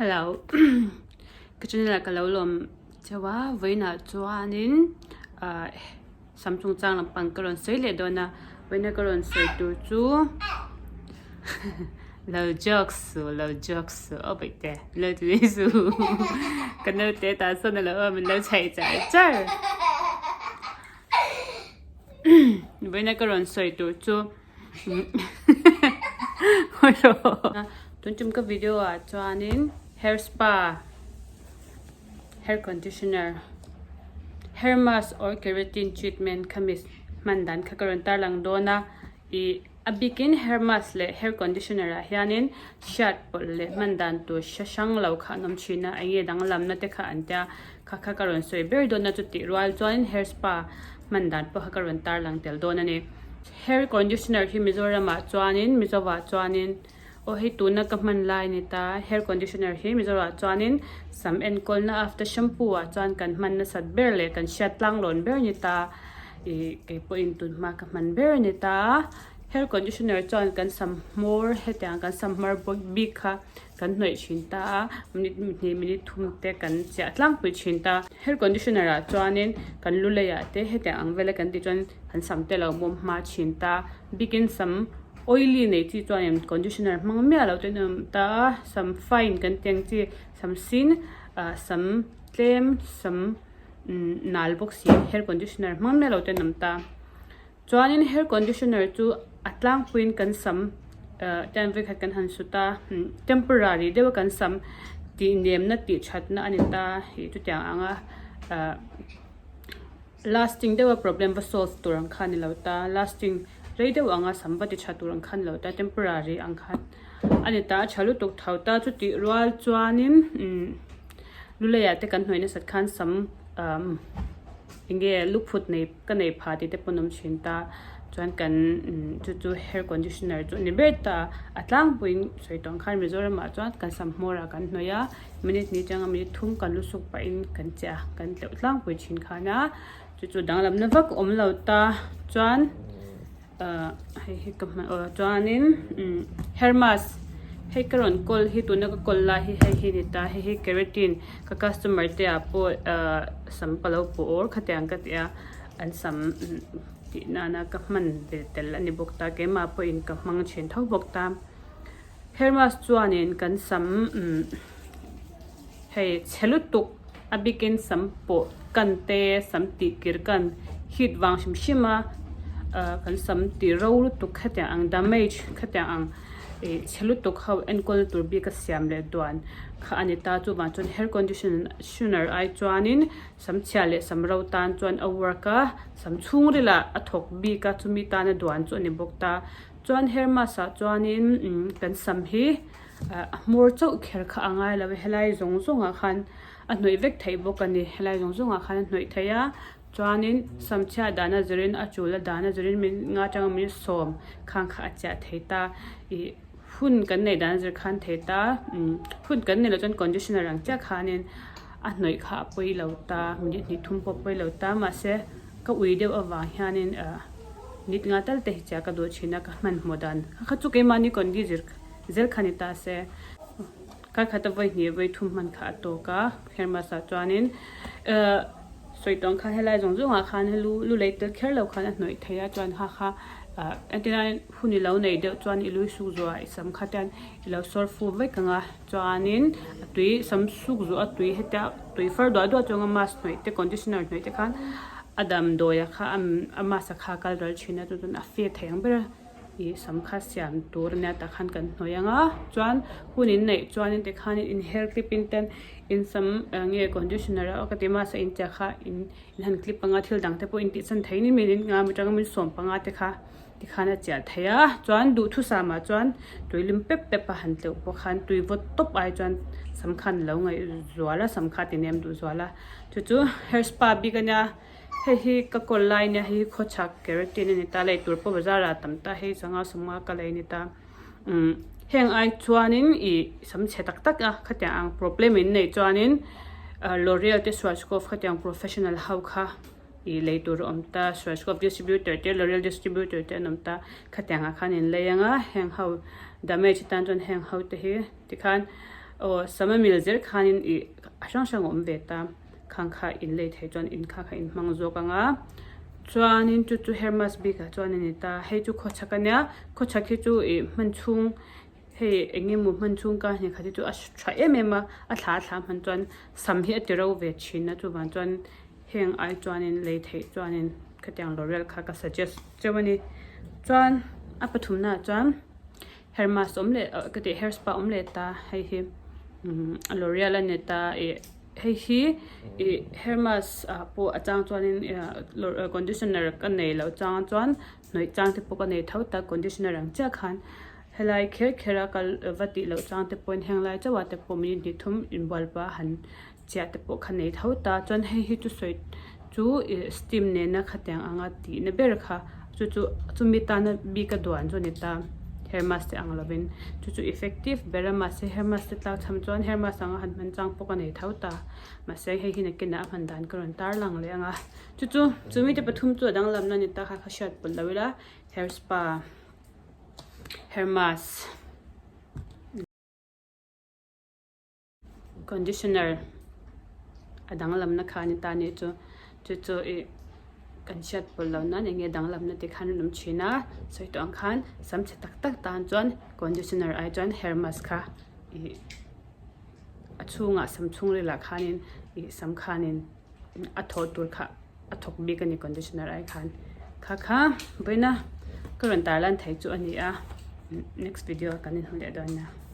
Hello ka channel ah ka lo lawm cheu a vawiinah chuanin ah sam chungchang lampang ka rawn sawi leh dawn a vawiina ka rawn sawi tur chu lo joke suh lo joke suh aw bawihte lo ti mai suh ka naute tah sawn a lo awm a min lo chhaih char char vawiina ka rawn sawi tur chu. Tun tum ka video ah chuanin hair spa hair conditioner hair mask or keratin treatment khami hman dan kha ka rawn tarlang dawn a ih a bikin hair mask leh hair conditioner ah hianin hriat pawlh leh hman dan tur hre hrang lo kha an awm thin a eng nge danglamna te kha an tia kha kha ka rawn sawi ber dawn a chutih rual chuanin hair spa hman dan pawh kha ka rawn tarlang tel dawn a ni. Hair conditioner hi Mizoramah chuanin Mizovah chuanin aw hei tuna ka hman lai a ni ta hair conditioner hi Mizoramah chuanin sam enkawlna after shampoo ah chuan kan hman nasat ber leh kan hriat tlanglawn ber a ni ta ih kei pawhin tun hma ka hman ber a ni ta hair conditioner chuan kan sam hmawr hetiang kan sam hmawr bik kha kan hnawih thin ta a minute hnih minute thum te kan chiah tlangpui thin ta hair conditioner ah chuanin kan lu leiah te hetiang ang vela kan tih chuan. An sam te lo mawm hma thin ta. Bikin sam oily nei chi chuanin conditioner hmang miah lo ten a awm ta a, sam fine kan tih ang chi sam sin ah sam tlem sam nal bawk si hair conditioner hmang miah lo ten a awm ta. Chuanin hair conditioner chu a tlangpuiin kan sam ah tian vawikhat kan han sut a temporary deuh a kan sam tih nemna tih thatna a ni ta ih chutiang anga ah. Lasting deuha problem va solve tur ang kha a ni lo ta, lasting rei deuh anga sam va ti tha tur ang kha a ni lo ta, temporary ang khan a ni ta, a tha lutuk tho ta chutih rual chuanin umm lu leiah te kan hnawih nasat khan sam umm eng nge luphut nei ka nei pha tih te pawh an awm thin ta chuan kan umm chu chu hair conditioner chu a ni ber ta a tlangpuiin sawi tawh ang khan Mizoramah chuan kan sam hmawrah kan hnawih a. Minute hnih atanga minute thum kan lu suk pahin kan chiah a kan tleuh tlangpui thin khan a chu chu danglamna vak awm lo ta chuan ahh hei hi ka hman aw chuanin umm hair mask hei ka rawn kawl hi tuna ka kawl lai hi hei hi a ni ta hei hi keratin ka customer te ah pawh ahh sam ka lo pawh awr khatiang ka ti a an sam tih nana ka hman ve tel a ni bawk ta keimah pawhin ka hmang thin tho bawk ta. Hair mask chuanin kan sam umm hei chhe lutuk a bikin sam pawh kan te sam tih kir kan heat vang hrim hrim a ah kan sam tih ro lutuk khatiang ang damage khatiang ang ih chhe lutuk ho enkawl tur bik a siam leh duan kha a ni ta chuvang chuan hair conditioner ai chuanin sam chhia leh sam ro tan chuan a work a sam chhungril ah a thawk bik a chumi tana duan chu a ni bawk ta. Chuan hair mask ah chuanin umm kan sam hi ah a hmawr chauh kher kha a ngai lo a helai zawng zawng ah khan a hnawih vek theih bawk a ni helai zawng zawng ah khan a hnawih theih a chuanin sam chhiat dan a zirin a chul a dan a zirin min nga atanga min sawm khang kha a chiah thei ta ih hun kan neih dan a zir khan thei ta umm hun kan neih loh chuan conditioner ang chiah khanin a hnawih kha a pawi lo ta minute hnih thum pawh a pawi lo ta mahse. Ka ui deuh avang hianin nit nga tal te hi chiah ka duh thin a, ka hmanhmawh dan kha kha chu keimahni kawn zir zel kha ni ta se. Kar khata vawi hnih vawi thum hman kha a tawk a, hair mask ah chuanin sawi tawng kha helai zawng zawng ah khan lu lu lei tel kher lo khan a hnawih thei a chuan kha kha entirnan hun i lo neih deuh chuan i lui suk zuah i sam kha te i lo sawr fu vek ang a. Chuanin a tui sam suk zuah a tui hetia tui far duah duah chunga mask hnawih te conditioner hnawih te khan a damdawi a kha a mask a kha a kal ral thin a chu chuan a fe thei ang ber a ih sam kha siam tur ania tah khan kan hnawih ang a chuan hun in neih chuanin tikhanin in hair clip in ten in sam eng nge conditioner a ka ti mask a inchiah kha in in han clip ang a thil dang te pawh in tih chan thei ni min nga mi tanga min sawm panga te kha. Tikhan a chiah thei a, chuan duhthusam ah chuan tui lim pep pep a han tleuh pawh khan tui vawt tawp ai chuan sam khan a lo ngaih zual a, sam kha a ti nem duh zual a. Chu chu hair spa bik a nia, hei hi ka kawl lai nia, hei hi khawchhak keratin a ni ta, lei tur pawh bazar ah a tam ta, hei sangha sawmnga ka lei a ni ta. Umm heng ai chuanin ih sam chhe tak tak a khatiang ang problem in neih chuanin L'oreal te Schwarzkopf khatiang professional ho kha. Ih lei tur a awm ta, Schwarzkopf distributor te L'oreal distributor te an awm ta, khatiangah khan in lei ang a, heng ho damage atan chuan heng ho te hi tikhan Aw sam a mil zel khanin ih a hrang hrang a awm ve ta khang kha in lei theih chuan in kha kha in hmang zawk ang a chuanin chu chu hair mask bikah chuan a ni ta hei chu khawchhak a nia khawchhak hi chu ih hman chhung hei eng emaw hman chhung ka hnih khat hi chu a tha em em a a thla a thla hman chuan sam hi a ti ro ve thin a chuvang chuan heng ai chuanin lei theih chuanin khatiang L'oreal kha ka suggest cheu a ni chuan a pathumnaah chuan. Hair mask awm leh ka tih hair spa awm leh ta hei hi umm L'oreal a ni ta ih hei hi ih hair mask ah pawh a chang chuanin ih conditioner ka nei loh chang chuan hnawih chang te pawh ka nei tho ta conditioner ang chiah khan helai kher kher a kal va tih loh chang te pawhin heng lai chauh ah te pawh minute hnih thum inbual pah han chiah te pawh kha nei tho ta chuan hei hi chu sawi chu ih steam nena khatiang anga tihna ber kha chu chu chumi tana bik a duan chu a ni ta hair mask te ang lovin chu chu effective ber a mahse hair mask te tlak cham chuan hair mask anga han hman chang pawh ka nei tho ta mahse hei hi nakinah a hman dan ka rawn tar lang leh ang a chu chu chumi te pathum chu a danglamna a ni ta kha kha hriat pawlh lo ila hair spa hair mask. Conditioner a danglamna kha a ni ta a nih chu chu chu ih kan hriat pawlh loh nan eng nge danglamna te khan an awm thin a sawi tawh ang khan sam chhe tak tak tan chuan conditioner ai chuan hair mask kha ih a chhungah sam chhung rilah khanin ih sam khanin a thawh tur kha a thawk bik a ni conditioner ai khan kha kha vawiina ka rawn tarlan thei chu a ni a next video ah kan inhmu leh dawn nia.